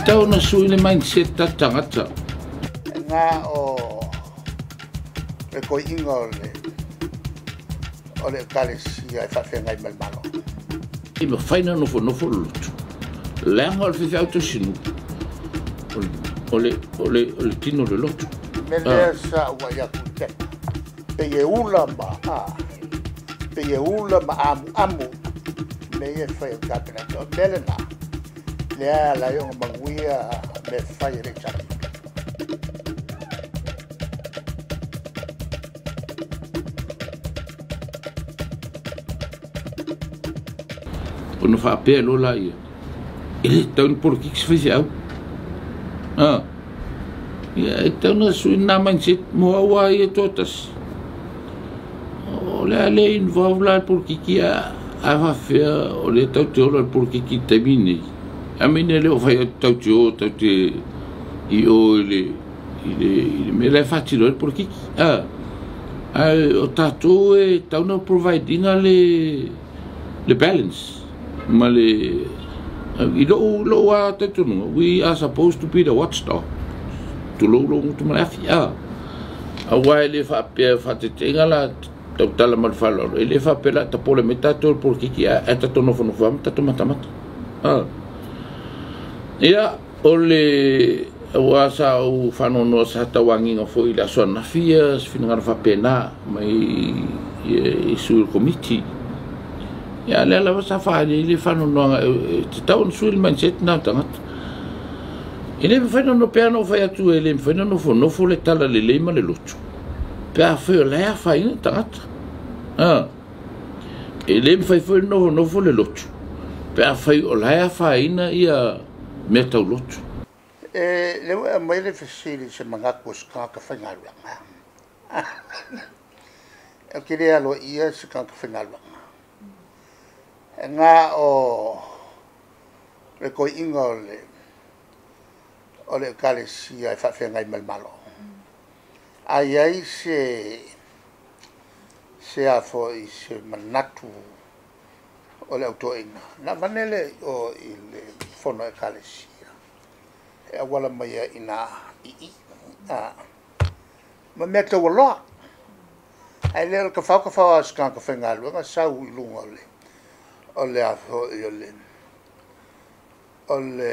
Tatau ona sui le mindset a tagata. Na o le koi'iga o le Ekalesia e faafeagai ma le Malo. E mafai ona nofonofo le lotu, leaga o le faifeau tausinuu o le tino o le lotu. Me lea sa ua i atu i pepa pei e ula ma a pei e ula ma amuamu me ia fai o Kapeneta o mea lena lea ala ai ona manuia me fai e le HRPP. Ona faapea loa laia, e le tatau ni polokiki se faifeau. Ia, e tatau ona sui lena mindset mo au a ia toatasi. O le a le involve la le polokiki a faafefea o lea tatou te ola i le polokiki i le taimi lenei. I mean, e le o fai atu tatou te o tatou te i o i le mea la e faatino ai le polokiki. Ae o tatou e tatau ona provide ina le balance ma le i lou a talitonuga, we are supposed to be the watchdog. Tulou lou gutu ma le afi. Aua e le faapea faateteina la tautala ma le faaaloalo, e le faapea la tapole mai tatou le polokiki ae tatou nofonofo lava ma tatou matamata. Ia, o le aua sa ou faanoanoa sa tauagiga foi i le aso ananafi ia se finagalo faapena mai i sui o le komiti. Ia, lea lava sa faaali ai le faanoanoaga e tatau ona sui le mindset na o tagata. E le mafai ona pea ona ou fai atu e le mafai ona nofonofo le tala lelei ma le lotu pe afai o la e afaina tagata. E le mafai foi ona nofonofo le lotu pe afai o la e afaina ia mea tau lotu. E le ua aumai le fesili se manatu o se tagata faigaluega. Ou te le aloaia se tagata faigaluega. E na o le koi'iga o le Ekalesia e faafeagai ma le Malo. A i ai se a foi se manatu o le au toeaina, na avane lea i o i le fono Ekalesia, e auala mai ai i ina i i. Ma mea taualoa. Ae le o le tafao tafao lava o se tagata faigaluega sau i luga o le a foi o le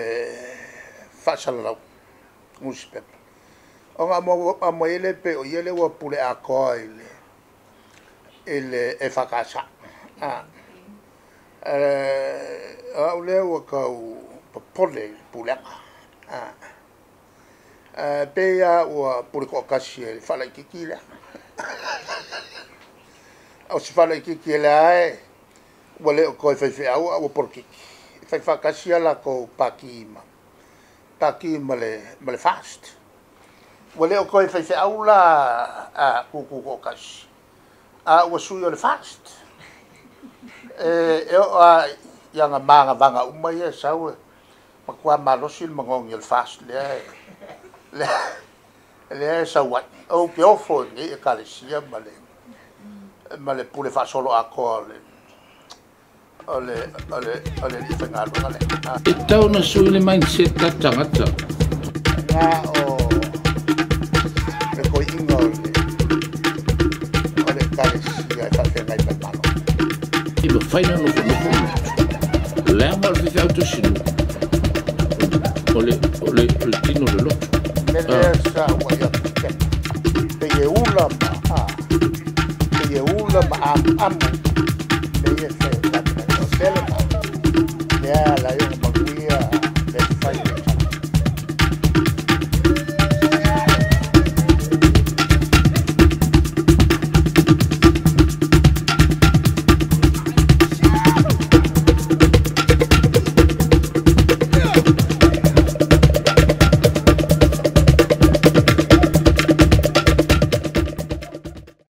faasalalau nusipepa. Ona aumai ai lea pei o ia lea ua pule atoa i le EFKS. O au lea ua tau popole i le pulega. Pei lava ua pule toatasi e le faalaitiiti lea. O se faalaitiiti e lea e ua le o toe faifeau a ua polokiki. E fai faatasi a latou pati ma le FAST. Ua le o toe faifeau la a tutu toatasi, a ua sui o le FAST. E oo lava i ana manavaga uma ia e sau e matua malosi le manogi o le FAST lea e sau ai. Ou te ofo i lenei Ekalesia ma le pule faasoloatoa o le alii faigaluega lea. E tatau ona sui le mindset a tagata. Na o le koi'iga o le Ekalesia e faafeagai ma le Malo. E mafai ona nofonofo le lotu, leaga o le faifeau tausinuu o le tino o le lotu. Me lea sa ua